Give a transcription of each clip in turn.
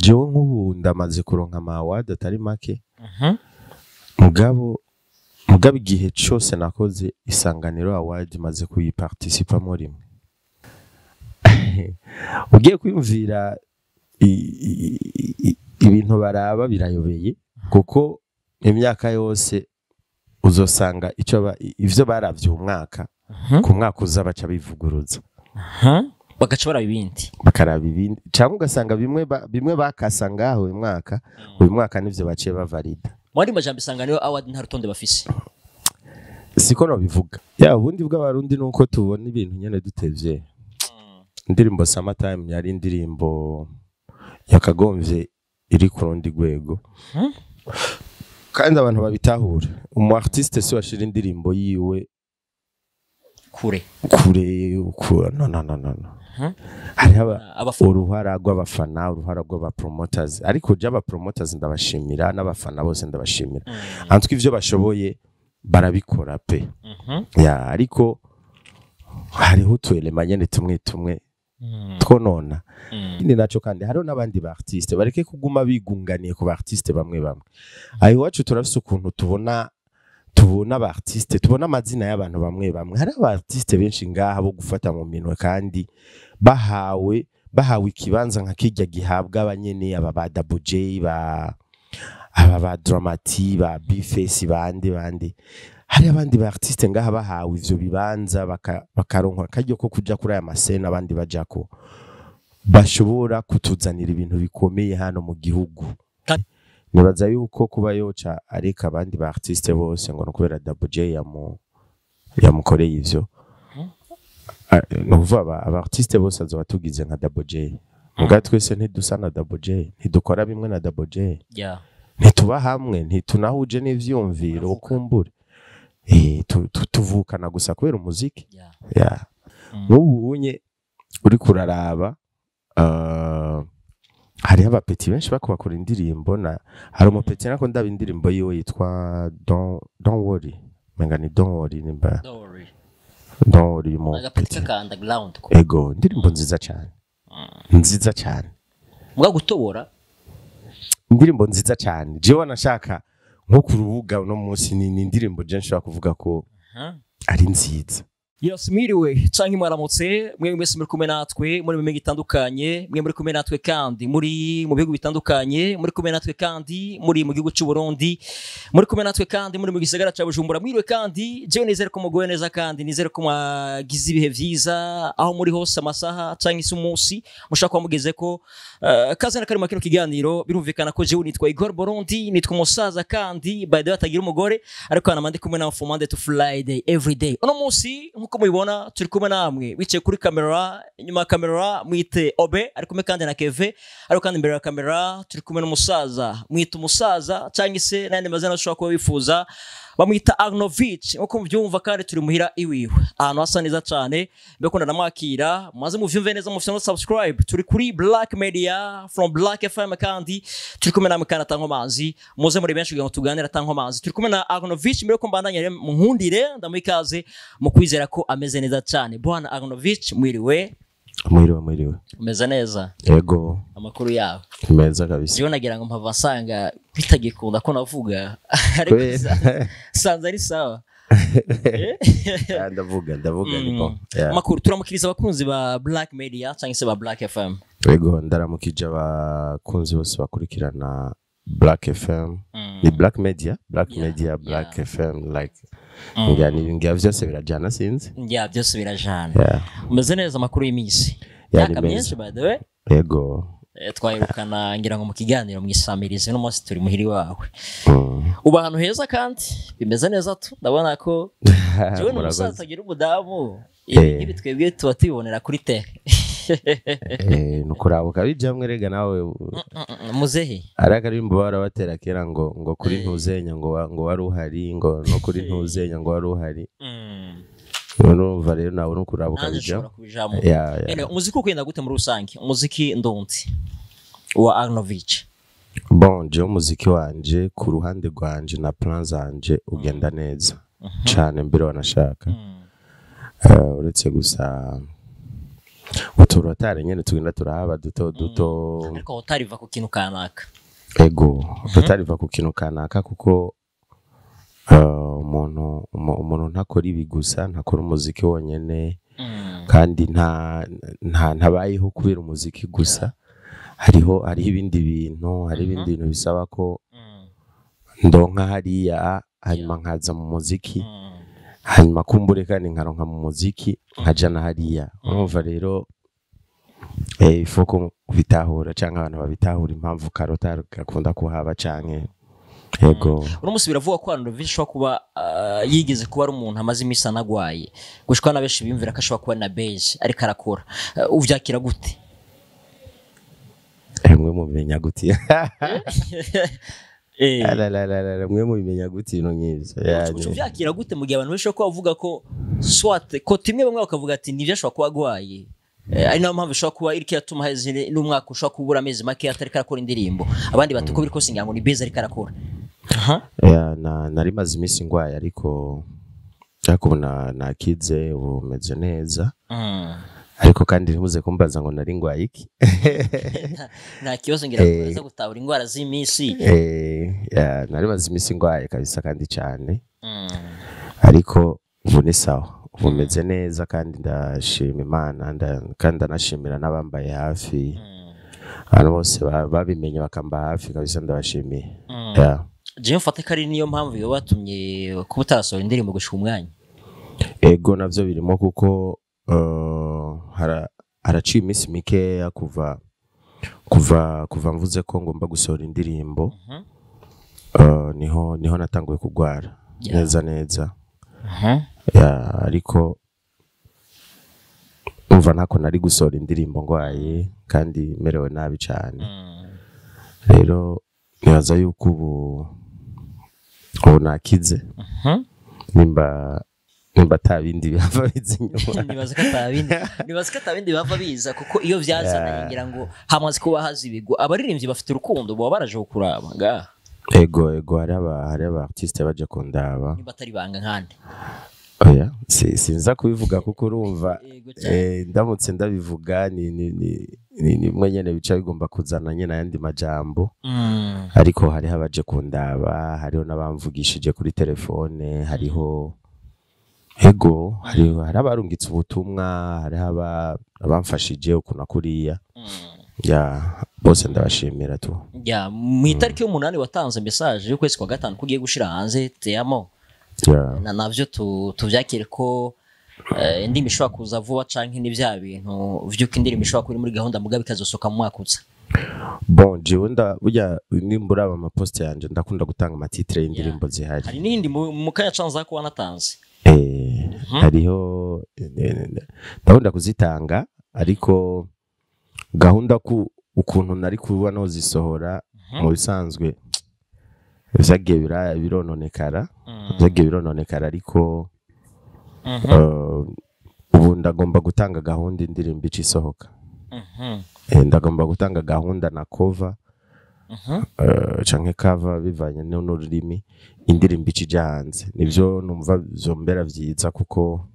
Jewe nk'ubu ndamaze kuronka ama award atari make, mugabo igihe cose nakoze Isanganiro Award maze kuyiparticipamo rimwe. Ugiye kwiyumvira ibintu baraba birayobeye, kuko imyaka yose uzosanga ico ivyo baravye uyu mwaka, ku mwaka uza baca bivuguruza. Bagaca baraba ibindi. Bakaraba ibindi, cyangwa ugasanga bimwe bakasa ngaho uyu mwaka nivyo baciye bavalida. Muri majambo, Isanganiro Award nta rutonde bafise. Siko nobivuga ya ubundi bw'Abarundi nuko tubona ibintu nyene dutevye. Indirimbo Summertime yari indirimbo yakagombye iri ku rundi rwego, kandi abantu babitahura, umu artiste si washira indirimbo yiwe kure. Kure no, no, no, no, no. Hariho abafana. Uruhara rw'abafana, uruhara rw'aba promoters, ariko je aba promoters ndabashimira, n'abafana bose ndabashimira. Antwe ivyo bashoboye barabikora pe. Ya, ariko hariho utu éléments nyene tumwe tumwe twonona. Ikindi naco kandi, hariho n'abandi ba artiste bareke kuguma bigunganiye ku ba artiste bamwe bamwe. Aho iwacu turafise ukuntu tubona aba artiste, tubona amazina y'abantu bamwe bamwe. Hari aba artiste benshi ngaha bo gufata mu minwe, kandi bahawe ikibanza nka kirya gihabwa abanyene aba ba Double J, ba aba ba Dramati, ba Bface, bande bande. Hari abandi ba artiste ngaha bahawe ivyo bibanza, bakaronka akaryo ko kuja kuri aya masena abandi bajako, bashobora kutuzanira ibintu bikomeye hano mu gihugu. Nibaza yuko kuba yoca areka abandi ba artiste bose ngo no kubera Double J yamukoreye ivyo. Ah, ni ukuvuga aba artiste bose azoba tugize nka Double J. Muga twese ntidusa na Double J, ntidukora bimwe na Double J, ntituba hamwe, ntitunahuje n'ivyumviro. Ukumbure tuvukana gusa kubera umuziki. Yeah. Nk'ubu unye uri kuraraba, hariho aba petits benshi bako bakora indirimbo, na hari umu petit nako ndaba indirimbo yiwe yitwa Don't Worry, menga ni Don't Worry nimba. Don't worry. Don't Worry mu Aga petit ka underground ko. Ego, indirimbo nziza cyane, nziza cyane. Muga gutobora. Indirimbo nziza cyane. Jewe nashaka nko ku rubuga uno munsi ni indirimbo je nshobora kuvuga ko ari nziza. Yes, mwiriwe canke mwaramutse mwe mwese muri kumwe natwe muri mu mihingo itandukanye, mwe muri kumwe natwe kandi muri mu bihugu bitandukanye, muri kumwe natwe kandi muri mu gihugu cy'u Burundi, muri kumwe natwe kandi muri mu gisagara ca Bujumbura. Mwiriwe kandi jewe nizere ko muguwe neza, kandi nizere ko mwagize ibihe vyiza aho muri hose, amasaha canke se umunsi mushaka kuba mugeze ko. Kaze na kari kino kiganiro. Birumvikana ko jewe nitwa Igor Burundi, nitwa umusaza kandi by the way atagira umugore, ariko hano ndi kumwe na for Monday to Friday every day. Uno munsi nkuko mubibona turi kumwe namwe wicaye kuri kamera, inyuma ya kamera mwite Obe, ari kumwe kandi na Keve, ariko kandi imbere ya kamera turi kumwe n'umusaza, mwite umusaza cyangwa se n'ayandi mazina ushobora kuba wifuza, bamwita Arnovich nkuko mubyumva, kandi turi muhira iwiwe ahantu hasa neza cyane. Mbekunda ndamwakira, maze muvyumve neza, mufite no subscribe. Turi kuri Black Media from Black FM, kandi turi kumwe namwe kandi atankomanzi. Muze muri benshi kugira ngo tuganire atankomanzi. Turi kumwe na Arnovich. Mbere ko mbandanya rero, munkundire ndamuha ikaze mu kwizera ko ameze neza cyane. Bwana Arnovich, mwiriwe. Mwiriwe, mwiriwe. Umeze neza? Ego. Amakuru yawe? Meza kabisa. Jewe nagira ngo mpava nsanga bitagikunda ko navuga, ariko sanze ari sawa. Yeah, ndavuga, ndavuga, ni bon. Yeah. Amakuru, turamukiriza abakunzi ba Black Media cyangwa se ba Black FM. Ego, ndaramukije abakunzi bose bakurikirana Black FM, ni Black Media, Black Media, Black FM, like ngira ni ngira vyose birajana, sinzi. Ya, byose birajana. Umeze neza? Amakuru y'iminsi? Yeah, ni Myaka meza. myinshi by the way. Ego. Twahirukana ngira ngo mu kiganiro mwisamirize, uno munsi turi muhiri wawe. Uba ahantu heza kandi bimeze neza tu, ndabona ko jewe Murakoze. n'umusaza agira umudamu, ibi twebwe tuba tubibonera kuri tele. Nukuraba ukabijamwe rega nawe. Muzehe. Ari akaririmbo barabatera kera ngo kuri ntuzenya ngo ngo wari uhari, ngo no kuri ntuzenya ngo wari uhari. Urumva rero nawe nukuraba Nanjye ukabijamwo. nshobora kubijamo. Yeah. Anyway, umuziki ukugenda gute muri rusange, umuziki ndundi wa Arnovich? Bon, jewe umuziki wanje ku ruhande rwanje na plan zanje ugenda neza cane mbere wanashaka. Uretse gusa Utu retard nyene tugenda turahaba duto duto. Ariko retard iva ku kintu kanaka. Ego, retard iva ku kintu kanaka, kuko umuntu ntakora ibi gusa, ntakora umuziki wonyene, kandi nta nta ntabayeho kubera umuziki gusa. Hariho ibindi bintu, hari ibindi bintu bisaba ko ndonka hariya, hanyuma nkaza mu muziki, hanyuma kumbure kandi nkaronka mu muziki, nkaja na hariya. Urumva rero, ifo ko bitahura canke abantu babitahura impamvu ka retard gakunda kuhaba canke, yego. Uno munsi biravugwa ko Arnovic ashobora kuba yigeze kuba ari umuntu amaze iminsi anagwaye, gushika na benshi biyumvira ko ashobora kuba na beige ariko arakora. Uvyakira gute? Mwe mubimenya gute? Alalalala, mwe mubimenya gute ibintu nk'ivyo? Yani, Uvyakira gute mu gihe abantu benshi ko bavuga ko soit ko timwe, bamwe bakavuga ati nivyo, ashobora kuba agwaye, ari nayo mpamvu ishobora kuba iriko iratuma heze n'umwaka ushobora kubura amezi make atariko arakora indirimbo, abandi bati uko biri kose ngira ngo ni beza ariko arakora. Aha. Ya, nari maze iminsi ngwaye, ariko ubu nakize, ubu meze neza. Ariko kandi ntimuze kumbaza ngo nari ngwaye iki. Nta kibazo, ngira ngo uraza gutahura indwara z'iminsi. Ya, nari maze iminsi ngwaye kabisa kandi cyane, ariko ubu ni sawa, ubu meze neza kandi ndashima Imana, kandi ndanashimira n'abambaye hafi, abantu bose babimenye bakamba hafi kabisa, ndabashimiye. Ya. Jewe mfate ko ari niyo mpamvu yoba batumye kuba utarasohora indirimbo gushika umwanya. Ego, navyo birimo, kuko haraciye iminsi mikeya kuva mvuze ko ngomba gusohora indirimbo, niho natanguye kugwara neza neza. Ya, ariko umva, ntako nari gusohora indirimbo ngwaye kandi merewe nabi cyane. Rero nibaza yuko ubu nakize, nimba ata bindi bihava biza inyuma. Nibaza ko atabindi bava biza, kuko iyo vyazananye ngira ngo hamaze kuba hazibigwa. Abaririmbyi bafite urukundo baba baraje kukuraba ngaha. Ego, hari aba artiste baje kundaba. Niba atari banga nkande? Oya, sinza kubivuga kuko urumva, Ego cyane. Ndamutse ndabivuga ni mwe nyene bica bigomba kuzana nyene ayandi majambo. Ariko hariho abaje kundaba, hariho n'abamvugishije kuri telefone, hariho, ego, hariho, hari abarungitse ubutumwa, hariho abamfashije uku na kuriya. Ya, bose ndabashimira tu. Ya, mu itariki y'umunani watanze message y'ukwezi kwa gatanu ko ugiye gushira hanze Teamo. Na navyo tuvyakire ko indirimbo ishobora kuza vuba, canke ni vya bintu vy'uko indirimbo ishobora kuba iri muri gahunda mugabo ikazosoka mu mwaka uza? Bon, jewe burya nimba uraba ama posts yanje, ndakunda gutanga ama titres y'indirimbo zihari. Hari n'iyindi mu kanya canza ko wanatanze. Hariho, ndakunda kuzitanga, ariko gahunda ku ukuntu nari kuba nozisohora mu bisanzwe vyagiye birononekara, vyagiye birononekara, ariko ubu ndagomba gutanga gahunda indirimbo ica isohoka. Ndagomba gutanga gahunda na cover, canke cover bivanye n'ururimi, indirimbo ica ija hanze. Nivyo numva vyombera vyiza, kuko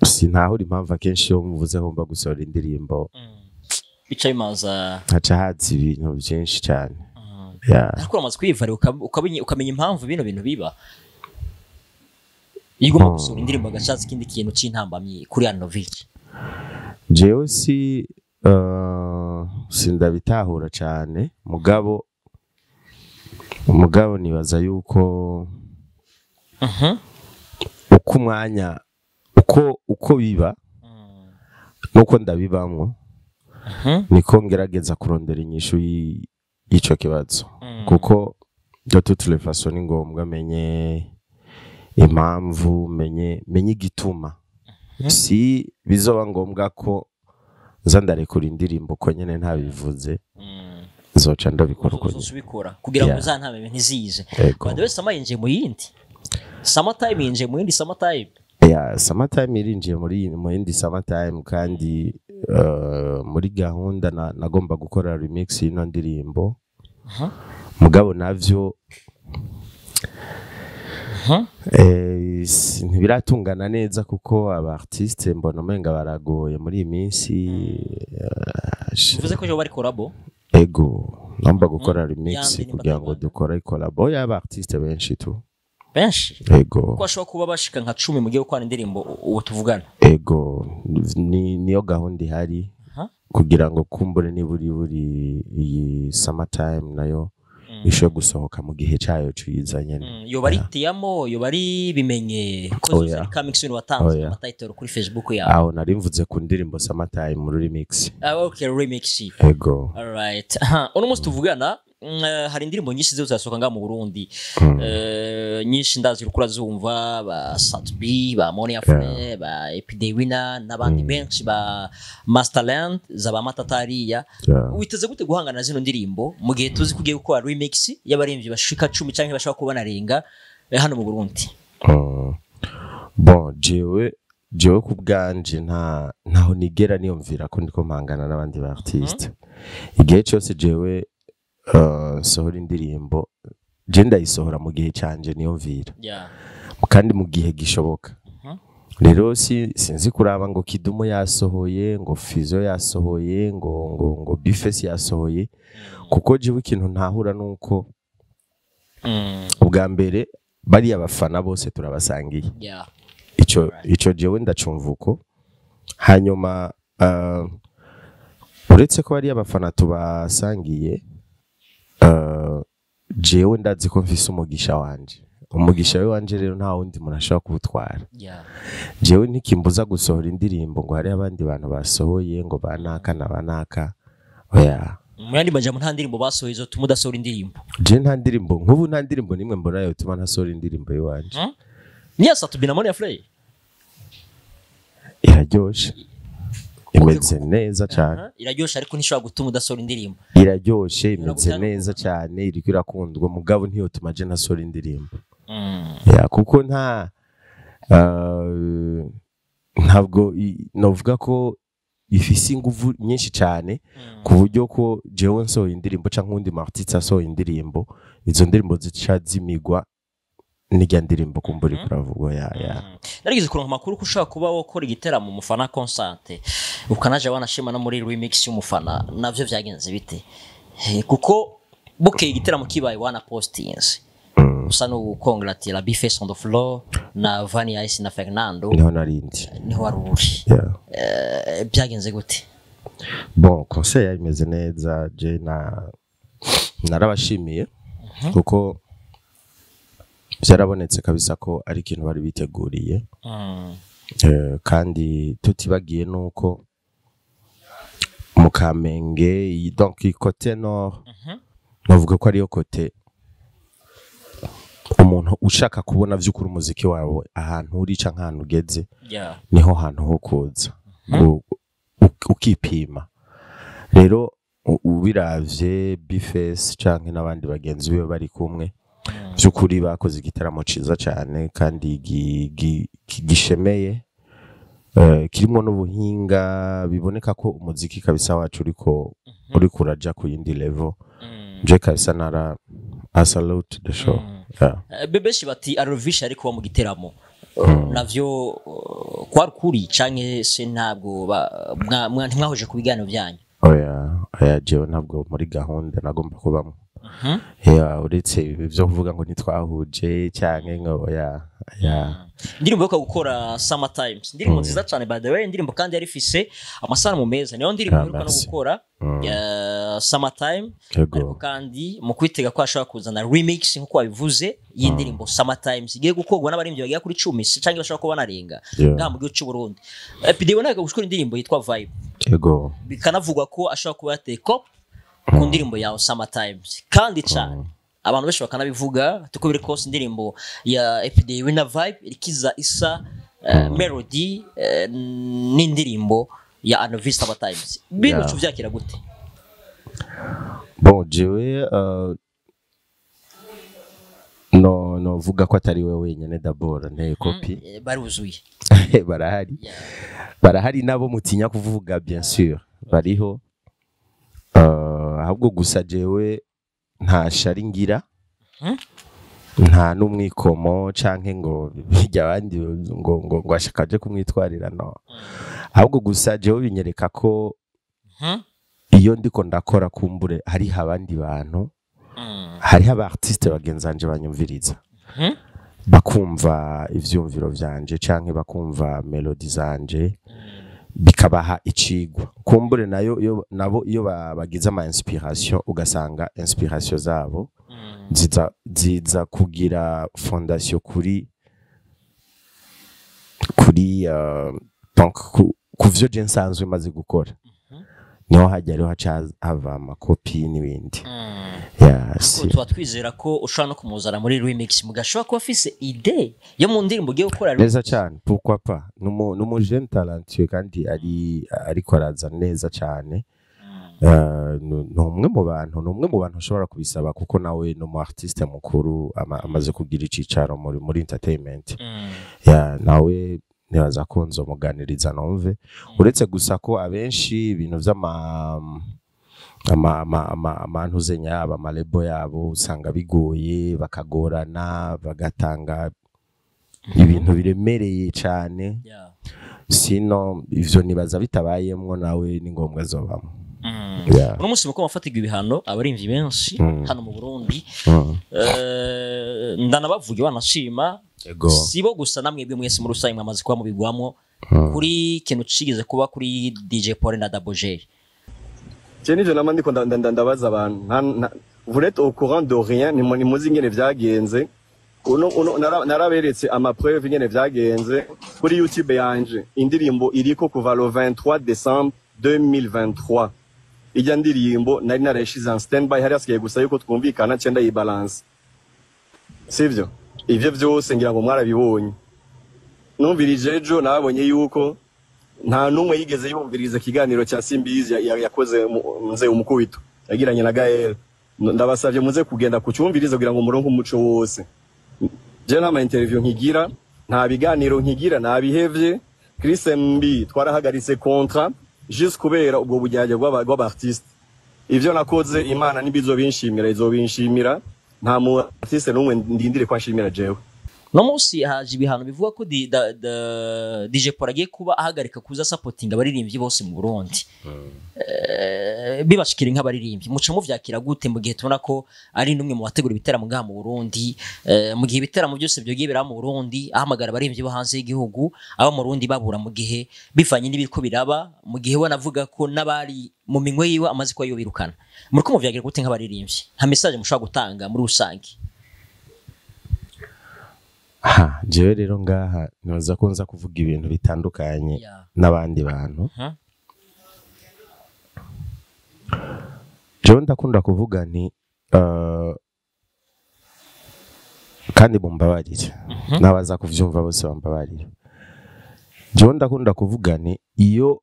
sintahura impamvu akenshi iyo mvuze ko ngomba gusohora indirimbo bica bimaza haca haza ibintu vyinshi cyane. Yeah. Ariko uramaze kwivara ukamenya impamvu bino bintu biba, iyo ugomba gusohora indirimbo agashatse ikindi kintu c'intambamyi kuri Arnovic? Jewe sindabitahura cyane, mugabo nibaza yuko uko umwanya uko biba nuko ndabibamwo, niko ngerageza kurondera inyishu y'ico kibazo, kuko de toutes les façons ni ngombwa menye impamvu, menye igituma. Si bizoba ngombwa ko nza ndarekura indirimbo ko nyene ntabivuze, nzoca ndabikora uko nyene. Uzobikora kugira ngo uzantame ntizize. Ego. By the way, summer yinjiye mu yindi summer time, yinjiye mu yindi summer time. Yeah, summertime irinjiye mu yindi summertime, kandi muri gahunda nagomba gukora remix y'ino ndirimbo, mugabo navyo Ntibiratungana neza kuko aba artiste mbona umenga baragoye muri iyi minsi. Bivuze ko bari collabo? Ego, namba gukora remix Yandi nimba kugira ngo atari dukore collabo y'aba artiste benshi tu. Benshi? Ego. Ko bashobora kuba bashika nka 10 mugiye gukora indirimbo ubu tuvugana? Ego, niyo gahunda ihari kugira ngo kumbure niburi buri iyi Summertime nayo ishobore gusohoka mu gihe cyayo ciza nyene. Yoba ari Tiamo, yoba ari Bimenye, ko zose Oya. ari coming soon watanze Oya. ama title kuri Facebook yawe? Aho nari mvuze ku ndirimbo Summertime muri remix. Ah, okay, remix. Ego. Alright. Aha, uno munsi tuvugana hari indirimbo nyinshi zizo zasohoka ngaha mu Burundi. Nyinshi ndazi uriko urazumva, ba Sat-B, ba Monia Fleur, ba Epidey Winner n'abandi benshi, ba Masterland za ba Matatariya. Witeze gute guhangana na zino ndirimbo mu gihe tuzi ko ugiye gukora remix y'abaririmbyi bashika 10 canke bashobora kuba banarenga hano mu Burundi? Bon, jewe ku bwanje ntaho nigera niyumvira ko ndiko mpangana n'abandi ba artiste. Igihe cyose jewe nsohora indirimbo, je ndayisohora mu gihe canje niyumvira kandi mu gihe gishoboka. Rero sinzi kuraba ngo Kidumu yasohoye, ngo Fizo yasohoye, ngo Bifesi yasohoye, kuko jewe ikintu ntahura nuko ubwa mbere bariya bafana bose turabasangiye. Ico jewe ndacumva uko. Hanyuma uretse ko bariya bafana tubasangiye, jewe ndazi ko mfise umugisha wanje. Umugisha we wanje rero nta wundi muntu ashobora kuwutwara. Jewe ntikimbuza gusohora indirimbo ngo hari abandi bantu basohoye ngo banaka na banaka, oya. Mu yandi majambo, nta ndirimbo basohoye izotuma udasohora indirimbo? Je nta ndirimbo, nk'ubu nta ndirimbo nimwe mbona yotuma ntasohora indirimbo iwanje. Niya Sat-B na Monia Fleur? Iraryoshe, imeze neza cyane. Aha, iraryoshe ariko ntishobora gutuma udasohora indirimbo. Iraryoshe, imeze Iragutanga- neza cyane, iriko irakundwa, mugabo ntiyotuma je ntasohora indirimbo. Ya, kuko nta ntabwo novuga ko ifise inguvu nyinshi cyane ku buryo ko jewe nsohoye indirimbo canke uwundi mu artiste asohoye indirimbo, izo ndirimbo zica zimigwa n'irya ndirimbo kumbura iriko iravugwa ya. Narigeze kuronka amakuru ko ushobora kuba wokora igiteramo Umufana Concert, ukanaja wanashima no muri remix y'Umufana. Navyo vyagenze bite? Kuko bukeye igiteramo kibaye wana postinze usa n'ukongratira Bface on the floor na Vania Ice na Fernando. Niho narindi. Niho wari uri? Yeah. Byagenze gute? Bon, concert yari imeze neza. Je na narabashimiye kuko byarabonetse kabisa ko ari ikintu bari biteguriye. Kandi tutibagiye nuko mu Kamenge donc côté nord, navuga ko ariyo côté umuntu ushaka kubona vy'ukuri umuziki wawe ahantu uri canke ahantu ugeze, niho hantu ho kuza ukipima. Rero ubiravye Bface canke n'abandi bagenzi biwe bari kumwe, by'ukuri bakoze igitaramo ciza cyane kandi gishemeye, kirimo n'ubuhinga. Biboneka ko umuziki kabisa wacu uriko uraja ku yindi level. Je kabisa nara I salute the show, yeah. Benshi bati Arovisha ariko mu giteramo. Navyo kwari kuri canke se ntabwo ntimwahuje ku biganiro byanyu? Oya, oya, jewe ntabwo muri gahunda nagomba kubamo. Yeah, uretse ibi byo kuvuga ngo ntitwahuje cyane ngo oya, oya. Indirimbo yo gukora Summer Times, indirimbo nziza cyane by the way, indirimbo kandi yari ifise amasanamu meza, niyo ndirimbo Ah, iheruka no merci. gukora Summer Time. Ariko kandi mu kwitega ko ashobora kuzana remix nk'uko wabivuze y'indirimbo Summer Times igiye gukorwa n'abaririmbyi bagera kuri 10 se cyangwa bashobora kuba banarenga ngaha mu gihugu cy'u Burundi. Epideo nawe gukora indirimbo yitwa Vibe. Bikanavugwa ko ashobora kuba yateye copy ku ndirimbo yawe Summer Times, kandi cyane abantu benshi bakanabivuga tuko biri kose indirimbo ya Epideo na Vibe irikiza isa melody n'indirimbo ya Anovis Summer Times. Bino yeah. Gute? Bon, jewe no novuga ko atari we wenyene d'abord nteye copy. Baruzuye. Barahari. Barahari nabo mutinya kuvuga, bien sûr bariho. Ahubwo gusa jewe nta shari ngira. Nta n'umwikomo canke ngo bijya abandi ngo ashaka aje kumwitwarira, no. Ahubwo gusa jewe binyereka ko iyo ndiko ndakora, kumbure hariho abandi bantu, hariho aba artiste bagenzi banje banyumviriza, bakumva ivyumviro vyanje canke bakumva melody zanje, bikabaha icigwa. Kumbure nayo iyo nabo iyo bagize ama inspiration, ugasanga inspiration zabo ziza kugira fondation kuri donc ku vyo je nsanzwe maze gukora, niho hajya rero haca hava amakopi n'ibindi. Yeah, si. Tuba twizera ko ushobora no kumuzana muri remix, mugashobora kuba afise idée yo mu ndirimbo ugiye gukora. Neza cyane, pourquoi pas. Numu jeune talentueux kandi ariko araza neza cyane. Ni umwe mu bantu ushobora kubisaba, kuko nawe ni umu artiste mukuru, amaze kugira icicaro muri entertainment. Ya, nawe nibaza ko nzomuganiriza numve. Uretse gusa ko abenshi ibintu vy'ama ama ama ama amantuzenya yabo, ama label yabo, usanga bigoye, bakagorana, bagatanga ibintu biremereye cyane. Sino ivyo nibaza bitabayemwo, nawe ni ngombwa azobamwo. Yeah. Uno munsi muko mafatirwa ibihano abarimvyi benshi hano mu Burundi. Ndanabavuge wanashima, sibo gusa, namwebwe mwese muri rusange mwamaze kuba mubigwamwo kuri kintu cigeze kuba kuri DJ Paul na Double J. Je nivyo nama ndiko ndabaza abantu. Vous n'êtes au courant de rien, ntimuzi ingene vyagenze. Uno naraberetse ama preuve ingene vyagenze kuri YouTube yanje. Indirimbo iriko kuva le 23 décembre 2023. Ijya ndirimbo nari narayishize en standby, hari hasigaye gusa yuko twumvikana nce ndayibalance, sivyo? Ivyo vyose ngira ngo mwarabibonye. Numvirije ejo, nabonye yuko nta n'umwe yigeze yumviriza ikiganiro cya Simbizi yakoze nze umukubito yagiranye na Gael. Ndabasavye muze kugenda kucyumviriza kugira ngo muronke umuco wose. Je nta ma interview nkigira, nta biganiro nkigira, nabihevye. Chris MB twarahagaritse contrat juste kubera ubwo bujyajya bw'aba artiste. Ivyo nakoze, Imana nibizo binshimira, izobinshimira. Nta mu artiste n'umwe ndindire ko anshimira jewe. No munsi haje ibihano bivuga ko DJ Paul agiye kuba ahagarika kuza supporting abaririmbyi bose mu Burundi. Bibashikira nk'abaririmbyi, muca muvyakira gute mu gihe tubona ko ari n'umwe mu bategura ibiteramo ngaha mu Burundi? Mu gihe ibiteramo byose byogiye biraba mu Burundi, ahamagara abaririmbyi bo hanze y'igihugu, abo mu Burundi babura, mu gihe bivanye n'ibiriko biraba, mu gihe we anavuga ko n'abari mu minwe yiwe amaze kuba yobirukana, muriko muvyakira gute nk'abaririmbyi, nka message mushobora gutanga muri rusange? Ha, jewe rero ngaha nibaza ko nza kuvuga ibintu bitandukanye n'abandi bantu. Jewe ndakunda kuvuga nti kandi mumbabarire, n'abaza kuvyumva bose bambabarire, jewe ndakunda kuvuga nti iyo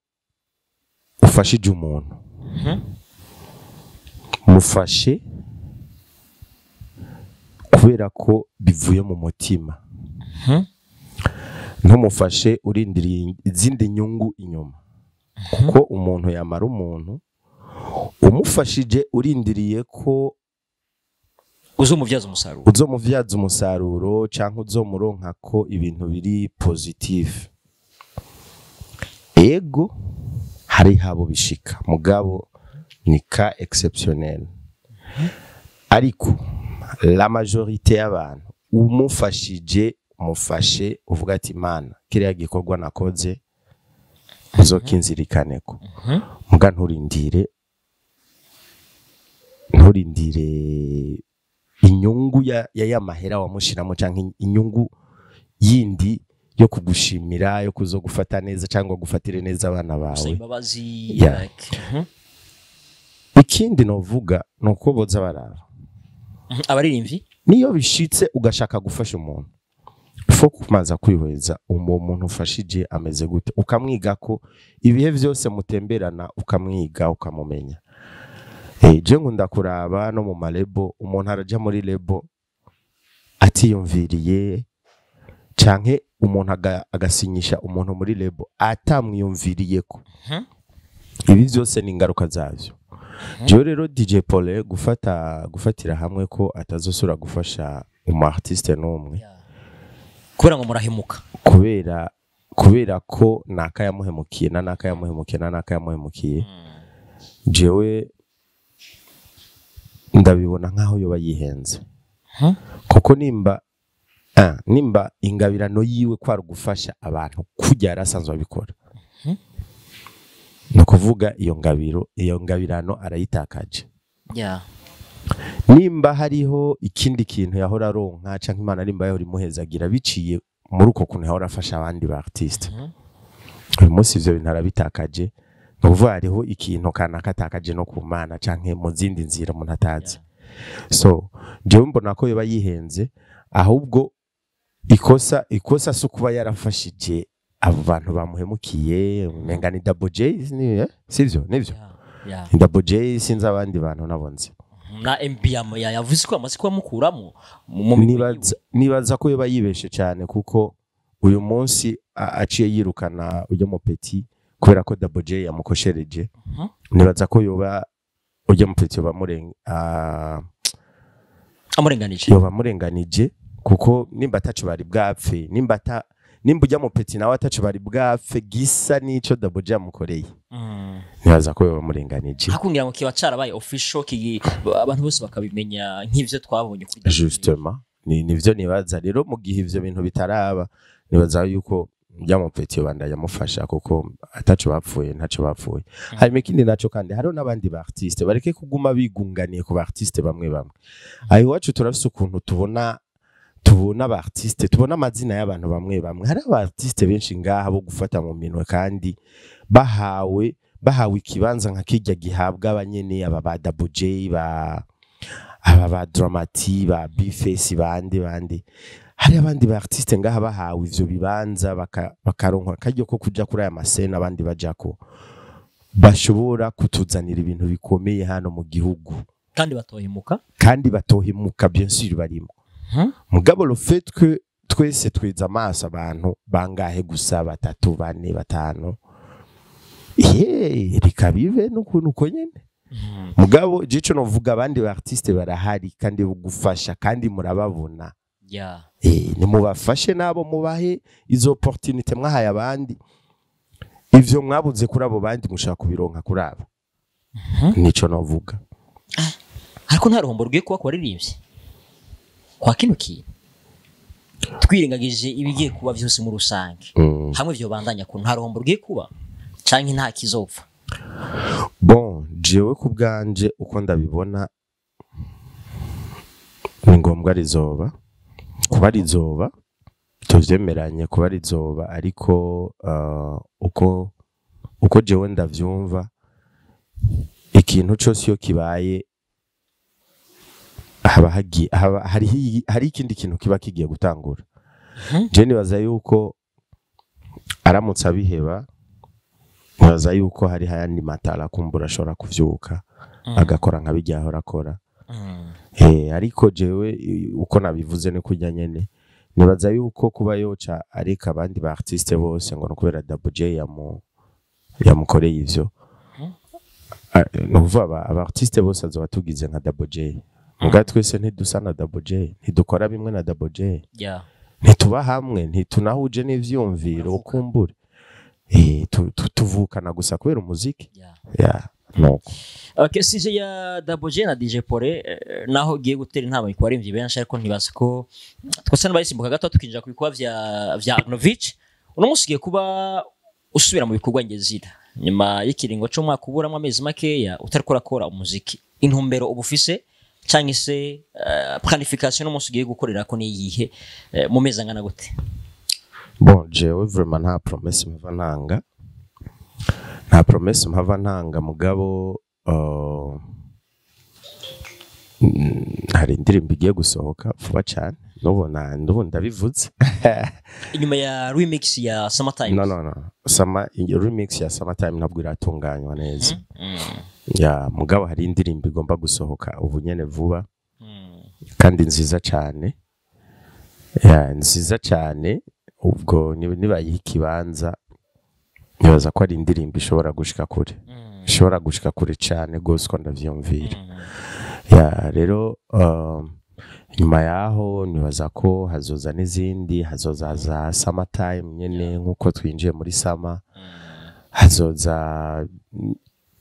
ufashije umuntu, mufashe kubera ko bivuye mu mutima, ntumufashe urindiriye izindi nyungu inyuma, kuko umuntu yamara umuntu umufashije urindiriye ko uzomuvyaza umusaruro, uzomuvyaza umusaruro canke uzomuronka ko ibintu biri positive. Ego, hari habo bishika, mugabo ni cas exceptionnel. Ariko la majorité y'abantu umufashije, umufashe uvuga ati: "Imana, kiriya gikorwa nakoze uzokinzirikaneko." Muga nturindire inyungu ya yamahera wamushiramo canke inyungu yindi yo kugushimira, yo kuzogufata neza cyangwa gufatire neza abana gusaba bawe. imbabazi. Like. Ikindi novuga nuko boza baraba Abaririmbyi. niyo bishitse ugashaka gufasha umuntu, fo kumaza kwihweza uwo muntu ufashije ameze gute, ukamwiga ko ibihe vyose mutemberana, ukamwiga, ukamumenya. Je nkunda kuraba no mu ma label, umuntu araja muri label atiyumviriye, canke umuntu agasinyisha umuntu muri label atamwiyumviriyeko. Ibi vyose ni ingaruka zavyo. Jewe rero DJ Paul gufatira hamwe ko atazosubira gufasha. umu artiste n'umwe. Kubera ngo murahemuka. Kubera ko naka yamuhemukiye na naka yamuhemukiye na naka yamuhemukiye. Jewe ndabibona nkaho yoba yihenze. Kuko nimba ingabirano yiwe kwari gufasha abantu kujya yarasanzwe abikora, no kuvuga iyo ngabiro, iyo ngabirano arayitakaje. Nimba hariho ikindi kintu yahora aronka canke Imana nimba yahora imuhezagira biciye muri uko kuntu yahora afasha abandi ba artiste, uyu munsi ivyo bintu arabitakaje. Ni ukuvuga hariho ikintu kanaka atakaje no ku Mana canke mu zindi nzira umuntu atazi. So jewe mbona ko yoba yihenze, ahubwo ikosa si ukuba yarafashije abo bantu bamuhemukiye. Umenga ni Double J, sivyo? Nivyo? Yeah. Ni Double J, sinzi abandi bantu nabonze. Na MB yavuze ko amaze kubamukuramo mu migwi. Nibaza ko yoba yibeshe cyane, kuko uyu munsi aciye yirukana ujya mu petit kubera ko Double J yamukoshereje. Nibaza ko yoba ujya mu petit yoba amurenganije. Yoba amurenganije, kuko nimba ataco bari bwapfe, nimba ujya mu petit nawe ataco bari bwapfe gisa n'ico Double J yamukoreye, nibaza ko yoba amurenganije. Hakungira ngo kiba carabaye official, abantu bose bakabimenya nk'ivyo twabonye kuri Double J. Justement, ni nivyo nibaza. Rero mu gihe ivyo bintu bitaraba, nibaza yuko njya mu petit banda yamufasha, kuko ataco bapfuye, ntaco bapfuye. Hanyuma ikindi naco kandi, hariho n'abandi ba artiste bareke kuguma bigunganiye ku ba artiste bamwe bamwe. Aho iwacu turafise ukuntu tubona aba artiste, tubona amazina y'abantu bamwe bamwe. Hari aba artiste benshi ngaha bo gufata mu minwe, kandi bahawe ikibanza nka kijya gihabwa abanyene aba ba Double J, ba aba ba Dramati, ba Bface, bande. Hari abandi ba artiste ngaha bahawe ivyo bibanza, bakaronka akaryo ko kuja kuri aya masena abandi bajako, bashobora kutuzanira ibintu bikomeye hano mu gihugu. Kandi batohemuka. Kandi batohemuka, bien sûr barimo. Mugabo le fait que twese twiza amaso abantu bangahe gusa, batatu, bane, batanu, ye reka bibe n'ukuntu uko nyene. Mugabo jico novuga, abandi ba artiste barahari kandi bugufasha, kandi murababona. Nimubafashe nabo, mubahe izo opportunité mwahaye abandi. Ivyo mwabuze kuri abo bandi mushaka kubironka kuri abo. Nico novuga. Ariko nta ruhombo rugiye kuba ku baririmbyi kwa kino kintu, twirengagije ibigiye kuba vyose muri rusange, hamwe vyo bandanya ku nta ruhombo rugiye kuba canke nta kizopfa? Bon, jewe ku bwanje uko ndabibona, ni ngombwa rizoba, kuba rizoba tuvyemeranye, kuba rizoba. Ariko uko jewe ndavyumva, ikintu cose iyo kibaye haba hagiye haba hari ikindi kintu kiba kigiye gutangura. Je nibaza yuko aramutse abiheba, nibaza yuko hari hayandi matara kumbura ashobora kuvyuka agakora nka bijya ahora akora. Ariko jewe uko nabivuze ni kurya nyene, nibaza yuko kuba yoca areka abandi ba artiste bose ngo no kubera Double J yamukoreye ivyo, ni ukuvuga aba artiste bose azoba tugize nka Double J. Muga twese ntidusa na Double J, ntidukora bimwe na Double J, ntituba hamwe, ntitunahuje n'ivyumviro. Ukumbure tuvukana gusa kubera umuziki. Yeah, nuko. Okay, sujet ya Double J na DJ Pole, naho ugiye gutera intambwe ku baririmbyi benshi, ariko ntibazi ko twese n'abayisimbuka gato tukinjira ku bikorwa vya Agnovich. Uno munsi ugiye kuba usubira mu bikorwa ngezira nyuma y'ikiringo c'umwaka uburamwo amezi makeya utariko urakora umuziki. Intumbero uba ufise canke se planification uno munsi ugiye gukorera ko niyihe, mu mezi angana gute? Bon, jewe vraiment nta promesse mpava ntanga, nta promesse mpava ntanga. Mugabo hari indirimbo igiye gusohoka vuba cyane, nubona ndumva ndabivuze. Inyuma ya remix ya Summertime? No, sama remix ya Summertime ntabwo iratunganywa neza. Ya, mugabo hari indirimbo igomba gusohoka ubu nyene vuba, kandi nziza cyane, ya, nziza cyane. Ubwo nibayiha ikibanza, nibaza ko ari indirimbo ishobora gushika kure, ishobora gushika kure cyane gose uko ndavyumvira. Ya, rero Nyuma yaho nibaza ko hazoza n'izindi, hazoza za summer time nyene, nkuko twinjiye muri summer. Hazoza,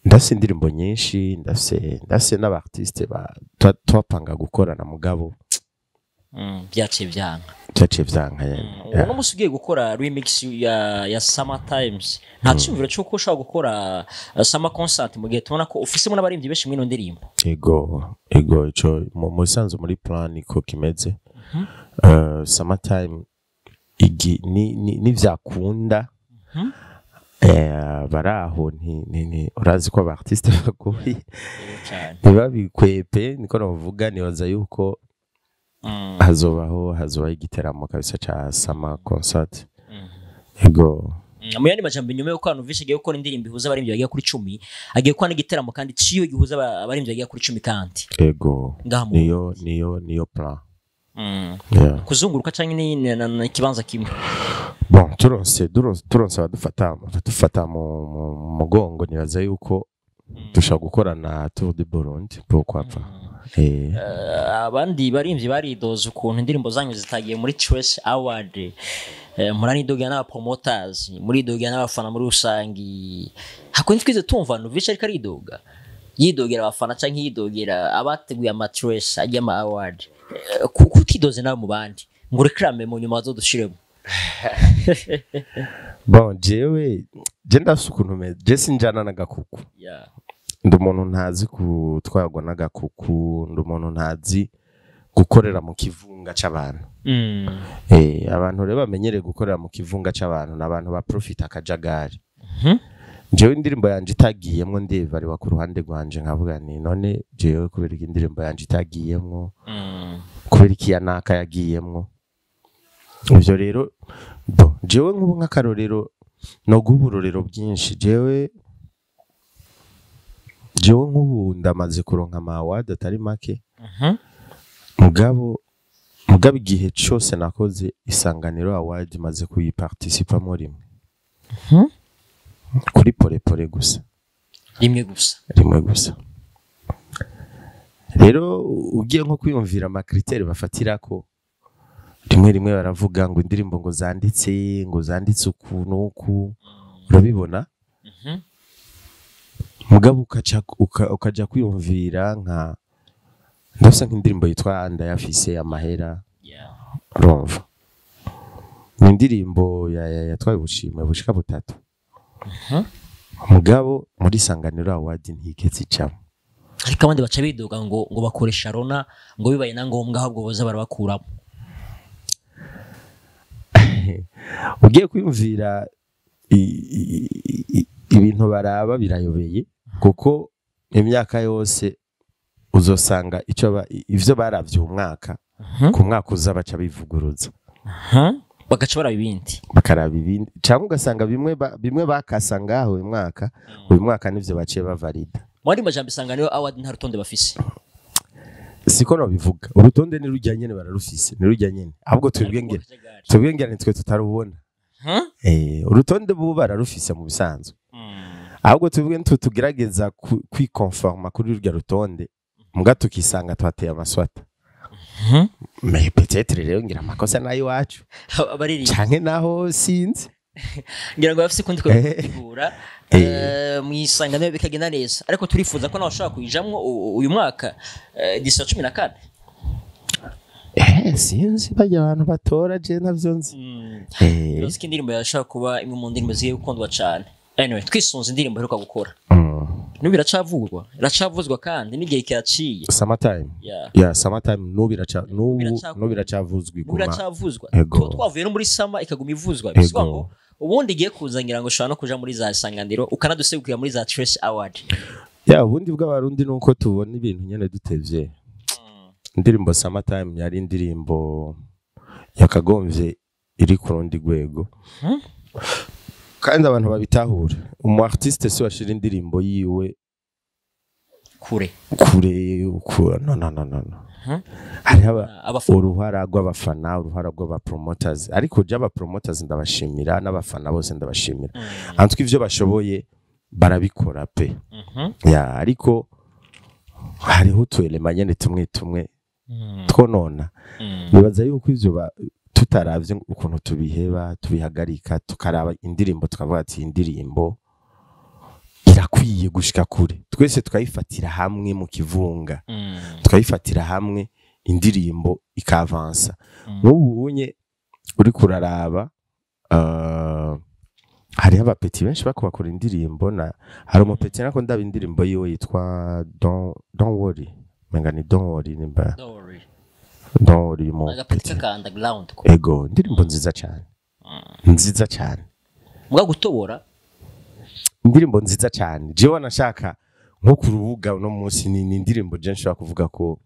ndafise indirimbo nyinshi, ndafise n'aba artiste twapanga gukorana, mugabo Byaciye byanka. Byaciye vyanka nyene. Uno musi ugiye gukora remix ya Summer Times, nta cyumviro cy'uko ushobora gukora Summer Concert, mu gihe tubona ko ufisemo n'abaririmbyi benshi muri ino ndirimbo? Ego, ico mu bisanzwe muri plan iko kimeze. Summertime igi ni vyakunda, baraho nti urazi ko aba artiste bagoye. Cyane. Ntibabikwepe, niko navuga. Nibaza yuko hazobaho igiteramo kabisa ca summer concert, ego. Mu yandi majambo, nyuma y'uko Anuvishe agiye gukora indirimbo ihuza abaririmbyi bagera kuri 10, agiye gukora n'igiteramo kandi ciyo gihuza abaririmbyi bagera kuri 10 kandi Ego. ngaha mu Niyo plan. Yeah. Kuzunguruka canke ni ikibanza kimwe? Bon, turonse abadufata mu mugongo, nibaza yuko dushobora gukora na Tour du Burundi, pourquoi pas. Abandi barimvyi baridoza ukuntu indirimbo zanyu zitagiye muri Trace Award. Muranidogera n'aba promoters, muridogera n'abafana muri rusangi. Hako ntitwize tumva Nuvishe ariko aridoga, yidogera abafana canke yidogera abateguye ama Trace ajya ama award. Kutidoze nawe mu bandi ngo réclame mu nyuma bazodushiremo? Bon, jewe je ndafise ukuntu meze, je sinjana n'agakuku. Ndi umuntu ntazi gutwarwa n'agakuku, ndi umuntu ntazi gukorera mu kivunga c'abantu. Abantu rero bamenyereye gukorera mu kivunga c'abantu ni abantu baprofita akajagari. Jewe indirimbo yanje itagiyemwo, ndevariwa ku ruhande rwanje, nkavuga ni none jewe kubera iki indirimbo yanje itagiyemwo, kubera iki yanaka yagiyemwo? Ivyo rero, bon, jewe nk'ubu nk'akarorero, no guha uburorero bwinshi, jewe nk'ubu ndamaze kuronka ama award atari make, mugabo igihe cose nakoze Isanganiro Award maze kuyiparticipamo rimwe, kuri Pole Pole gusa. Rimwe gusa? Rimwe gusa. Rero ugiye nko kwiyumvira ama critères bafatirako, rimwe rimwe baravuga ngo indirimbo ngo zanditse uku n'uku, urabibona. Mugabo ukaja kwiyumvira nka ndafise nk'indirimbo yitwa Ndayafise Amahera. Urumva ni indirimbo yatwaye ubushimwe bushika butatu, mugabo muri Isanganiro Award ntigeze icamo. Ariko abandi baca bidoga ngo bakoresha rona, ngo bibaye na ngombwa ahubwo boza barabakuramo. Ugiye kwiyumvira ibintu baraba birayobeye, kuko imyaka yose uzosanga icyo ivyo baravye uyu mwaka, ku mwaka uza baca bivuguruza. Bagaca baraba ibindi. Bakaraba ibindi, cyangwa ugasanga bimwe bakasa ngaho uyu mwaka nivyo baciye bavalida. Mu yandi majambo, Isanganiro Award nta rutonde bafise? Siko nobivuga. Urutonde ni rujya nyene, bararufise, ni rujya nyene, ahubwo twebwe ngira nitwe tutarubona. Urutonde bubu bararufise mu bisanzwe, ahubwo twebwe nitwe tugerageza kwikonforma kuri rurya rutonde, muga tukisanga twateye amaswata. Mais peut-être rero ngira amakosa nayo iwacu. Abaririmba canke naho sinzi. Ngira ngo bafise ukundi kubitegura mu Isanganiro bikagenda neza, ariko turifuza ko nawe ushobora kuyijamwo uyu mwaka, édition 14. Sinzi, bajya abantu batora, je ntavyo nzi. Uzi ko indirimbo yashobora kuba imwe mu ndirimbo zigiye gukundwa cyane. Anyway, twisunze indirimbo iheruka gukora, n'ubu iracavugwa, iracavuzwa kandi n'igihe kiraciye. Summertime? Yeah. Yeah, Summertime n'ubu iraca n'ubu n'ubu iracavuzwa, N'ubu iguma. iracavuzwa. Ego. Tuba twavuye no muri summer, ikaguma ivuzwa, bisigwa ngo ubundi igiye kuza, ngira ngo ushobora no kuja muri za Isanganiro, ukanaduserukira muri za Trace Award. Ya, ubundi bw'Abarundi nuko tubona ibintu nyene dutevye. Indirimbo Summertime yari indirimbo yakagombye iri ku rundi rwego, kandi abantu babitahura, umu artiste si washira indirimbo yiwe kure. Kure no, no, no, no, no. Hariho Abafana. Uruhara rw'abafana, uruhara rw'aba promoters, ariko je aba promoters ndabashimira, n'abafana bose ndabashimira. Antwe ivyo bashoboye barabikora pe. Ya, ariko hariho utu éléments nyene tumwe tumwe. Twonona. Nibaza yuko ivyo tutaravye ukuntu tubiheba, tubihagarika, tukaraba indirimbo, tukavuga ati indirimbo irakwiye gushika kure, twese tukayifatira hamwe mu kivunga, tukayifatira hamwe, indirimbo ikavansa. Nk'ubu unye uri kuraraba, hariho aba petits benshi bako bakora indirimbo. Na hari umu petit nako ndaba indirimbo yiwe yitwa Don't Worry, menga ni Don't Worry, nimba Don't worry. Don't Worry mu Aga petit ka underground ko. Ego, indirimbo nziza cyane, nziza cyane. Muga gutobora. Indirimbo nziza cyane. Jewe nashaka nko ku rubuga uno munsi ni indirimbo je nshobora kuvuga ko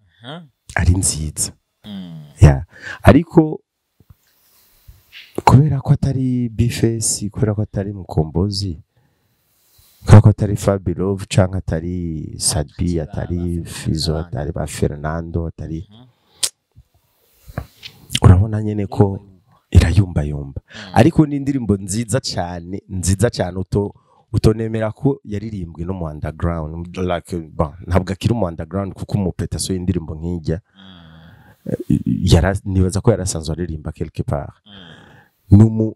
ari nziza. Yeah. Ariko kubera ko atari Bface, kubera ko atari Mukombozi, kubera ko atari Fabilove, canke atari Sadbi, atari Fizo, atari ba Fernando, atari, urabona nyene ko irayumbayumba. Ariko ni indirimbo nziza cyane, nziza cyane, utonemera ko yaririmbwe no mu underground. Like, bon, ntabwo akiri mu underground, kuko umu petit asohoye indirimbo nk'ijya nibaza ko yarasanzwe aririmba quelque part. Numu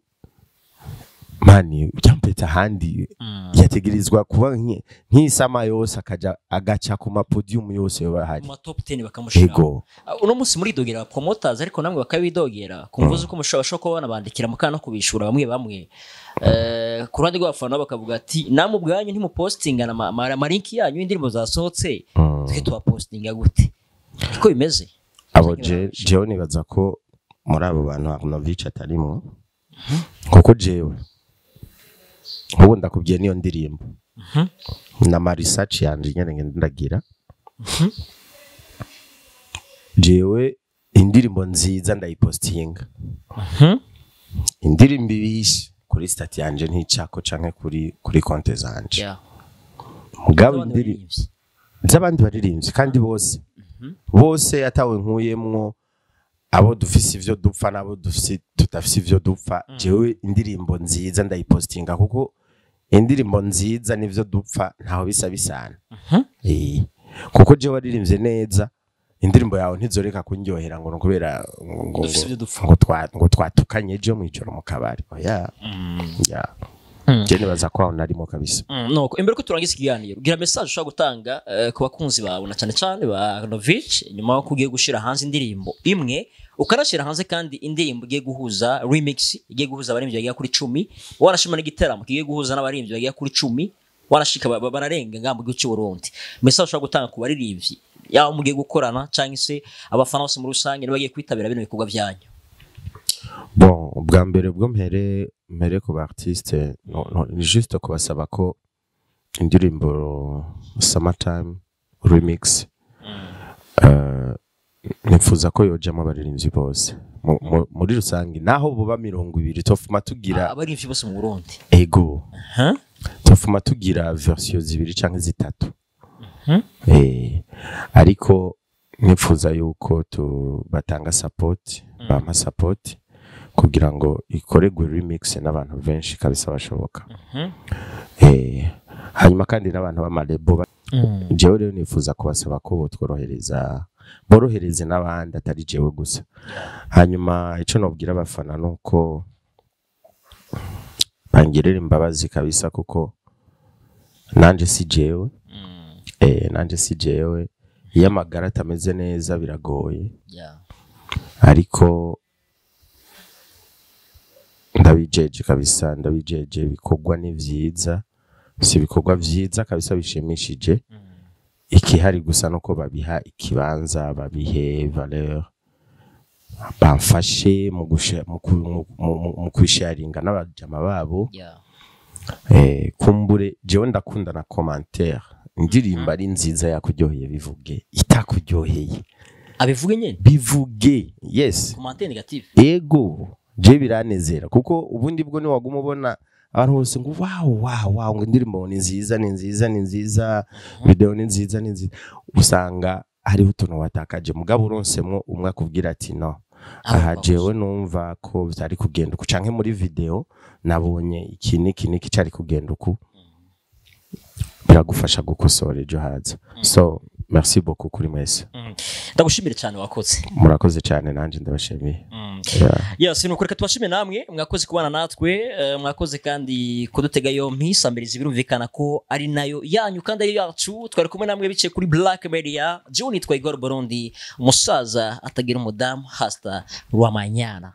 mani byampeta ahandi yategerezwa kuba nk'isama yose, akaja agaca ku ma podium yose yoba ahari. Mu ma top 10 bakamushira. Ego. Uno munsi muridogera promoters, ariko namwe bakabidogera ku mvuze ko mushobora kuba banabandikira mukana no kubishura bamwe bamwe. Ku ruhande rw'abafana bakavuga ati namwe ubwanyu ntimupostinga ama link yanyu y'indirimbo zasohotse, twe tubapostinga gute? Niko bimeze. Abo jewe nibaza ko muri abo bantu Arnovich atarimo, kuko jewe ubu ndakubwiye niyo ndirimbo na ma research yanje nyene ngenda ndagira. Jewe indirimbo nziza ndayipostinga, indirimbo ibishe kuri statut yanje nticako canke kuri konte zanje. Mugabo Z'abandi indirimbo baririmbyi. z'abandi baririmbyi kandi bose atawe nkuyemwo, abo dufise ivyo dupfa n'abo dufise tutafise ivyo dupfa, jewe indirimbo nziza ndayipostinga, kuko indirimbo nziza n'ivyo dupfa ntaho bisa bisana. Kuko jewe waririmbye neza, indirimbo yawe ntizoreka kunryohera ngo nukubera ngo Dufise ivyo dupfa. ngo twatukanye ejo mw'ijoro mu kabari. Oya ya, je nibaza ko aho narimo kabisa. Nuko imbere ko turangiza ikiganiro, gira message ushobora gutanga ku bakunzi bawe na cyane cyane ba Novich, nyuma yo kugiye gushira hanze indirimbo imwe, ukanashyira hanze kandi indirimbo igiye guhuza remix, igiye guhuza abaririmbyi bagera kuri 10, warashima n'igiteramo kigiye guhuza n'abaririmbyi bagera kuri 10, warashika bararenga ngaha mu gihugu cy'u Burundi. Message ushobora gutanga ku baririmbyi yaba mugiye gukorana cyangwa se abafana bose muri rusange nibagiye kwitabira bino bikorwa byanyu. Bon, ubwa mbere bwo mpere ku ba artiste, no, ni juste kubasaba ko indirimbo Summertime remix, nifuza ko yojamo abaririmbyi bose muri rusange, naho buba 20, tofuma tugira Abaririmbyi bose mu Burundi? Ego. Huh? Tofuma tugira version zibiri canke zitatu. Ariko nifuza yuko tu batanga support, bampa support kugira ngo ikoregwe remix n'abantu benshi kabisa bashoboka. Hanyuma kandi n'abantu b'ama label, jewe rero nifuza kubasaba ko botworohereza, borohereze n'abandi atari jewe gusa. Hanyuma ico nobwira abafana nuko bangirira imbabazi kabisa, kuko nanje si jewe. Nanje si jewe, iyo amagara atameze neza biragoye. Ariko ndabijeje kabisa, ndabijeje, ibikorwa ni vyiza, si ibikorwa vyiza kabisa bishimishije. Ikihari gusa nuko babiha ikibanza, babihe valeur, bamfashe mu kwisharinga n'abajama babo. Kumbure jewe ndakunda na commentaire, indirimbo ari nziza yakuryoheye bivuge, itakuryoheye Abivuge nyene. bivuge, yes. Commentaire négative. Ego, je biranezera, kuko ubundi bwo niwaguma ubona abantu bose ngo wow wow wow, ngo indirimbo ni nziza, ni nziza, ni nziza, video ni nziza, ni nziza, usanga hariho utuntu watakaje. Mugabo uronsemwo umwe akubwira ati no, aha jewe numva ko vyari kugenda uku, canke muri video nabonye iki n'iki n'iki cari kugenda uku, biragufasha gukosora ejo haza. So Merci beaucoup kuri mwese. Ndagushimire cyane, wakoze. Murakoze cyane, nanjye ndabashimiye. Yeah. Yes, nuko reka tubashime namwe mwakoze kubana natwe, mwakoze kandi kudutega yompi. Sambirizi birumvikana ko ari nayo yanyu kandi ari yacu. Twari kumwe namwe biciye kuri Black Media. Jewe nitwa Igor Burundi, umusaza atagira umudamu, hasta Rwamanyana.